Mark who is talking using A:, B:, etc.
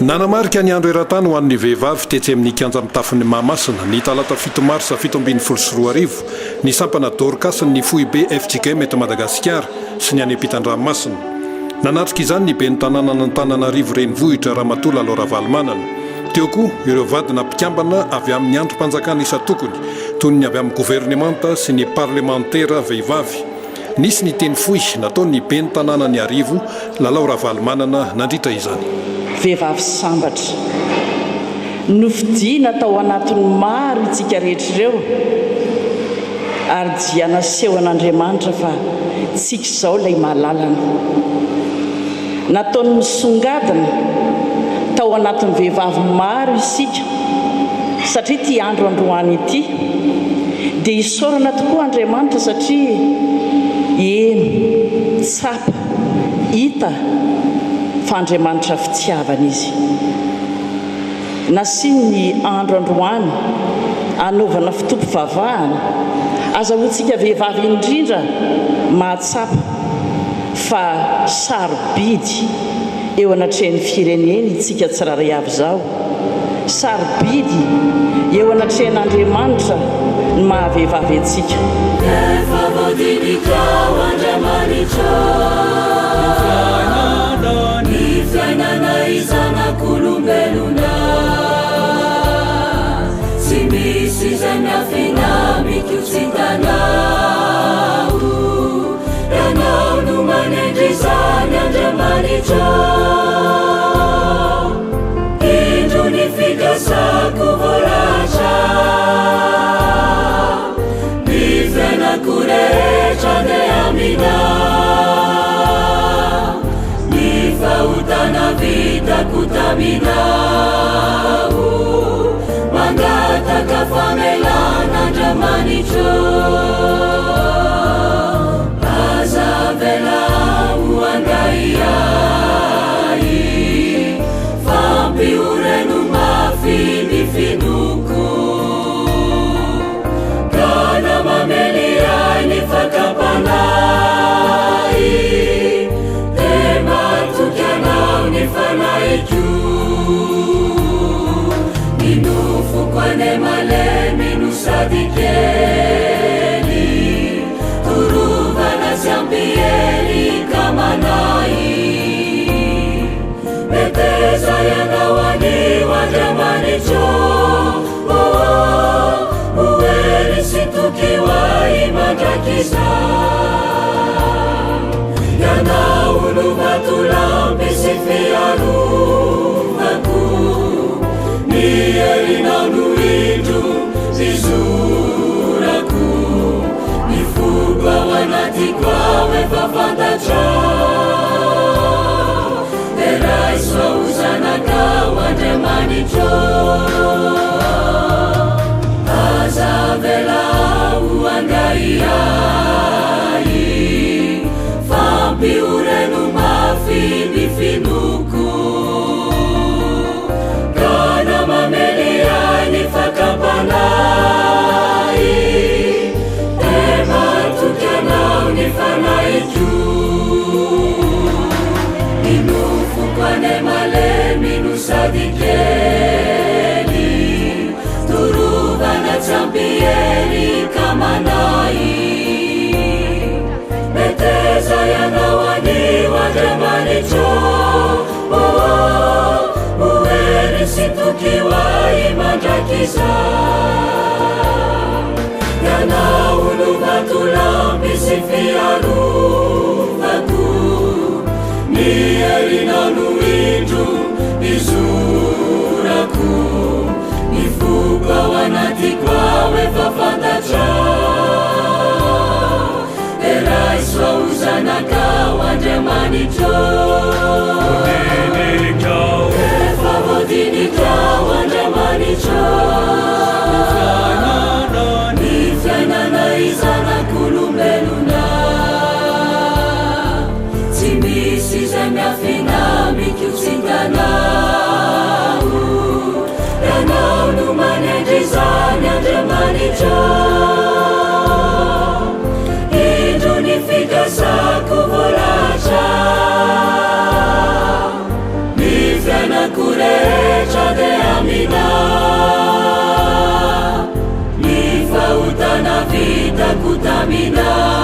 A: Nanamarika ny Andro eran-tany ho an'ny vehivavy tetsy amin'ny kianja mitafon'i Mahamasina, ny talata 7 marsa 2017, ny sampana Dorcas ny foibe fjkm eto Madagasikara sy ny any ampitan-dranomasina. Nanatrika izany ny ben'ny tanànan'Antananarivo Renivohitra Ramatoa Lalao Ravalomanana. Teo koa ireo vadina mpikambana avy amin'ny andrim-panjakana isan-tokony, toy ny avy amin'ny governemanta sy ny parlemantera vehivavy. Nisy ny teny fohy nataon'ny ben'ny tanànan'Iarivo, Lalao Ravalomanana, nandritra izany.
B: Vehivavy sambatra. Nofidina tao anatin'ny maro itsika rehetra ireo ary dia nasehon'Andriamanitra fa tsika izao ilay malalany. Nataony nisongadina tao anatin'ny vehivavy maro isika satria ity andro androany ity dia isaorana tokoa Andriamanitra satria eny, tsapa, hita fa Andriamanitra fitiavana Izy. Nasiany ny andro androany anaovana fotoam-pivavahana, azahoantsika vehivavy indrindra mahatsapa fa sarobidy eo anatrehan'ny firenena itsika tsirairay avy izao, sarobidy eo anatrehan'Andriamanitra ny maha vehivavy antsika.
C: Efa voadinikao Andriamanitra Ny fiainanay zanak'olombelona Tsy misy izay miafina amiko tsy hitanao Ianao no manendry izany Andriamanitra Indro ny fikasako voalahatra Ny fiainako rehetra dia aminao Ny fahotana vitako taminao Mangataka famelana Andriamanitro Aza avela ho angahiahy Fampioreno mafy ny finoako Ka na mamely ahy ny fakam-panahy Dia matoky anao ny fanahiko Ny nofoko anie malemy no sady kely Torovana tsy ampy hery ka manahy Meteza ianao anio Andriamanitro oh, oh, Ho hery sy toky ho ahy mandrakizay Ianao no vatolampy sy fiarovako Ny herinao no indro izorako Ny foko ao anatiko ao efa fantatrao Dia raiso aho ho zanakao Andriamanitro Aza avela ho angahiahy Fampioreno mafy ny finoako Ka na mamely ahy ny fakam-panahy Dia matoky anao ny fanahiko Ny nofoko anie malemy no sady kely Torovana tsy ampy hery ka manahy Meteza ianao anio Andriamanitro oh, oh, Ho hery sy toky ho ahy mandrakizay Ianao no vatolampy sy fiarovako Ny herinao no indro izorako Ny foko ao anatiko ao efa fantatrao Dia raiso aho ho zanakao Andriamanitro Efa voadinikao Andriamanitro Ny fiainanay zanak'olombelona Tsy misy izay miafina amiko tsy hitanao Ianao no manendry izany Andriamanitro Indro ny fikasako voalahatra. hitako taminao.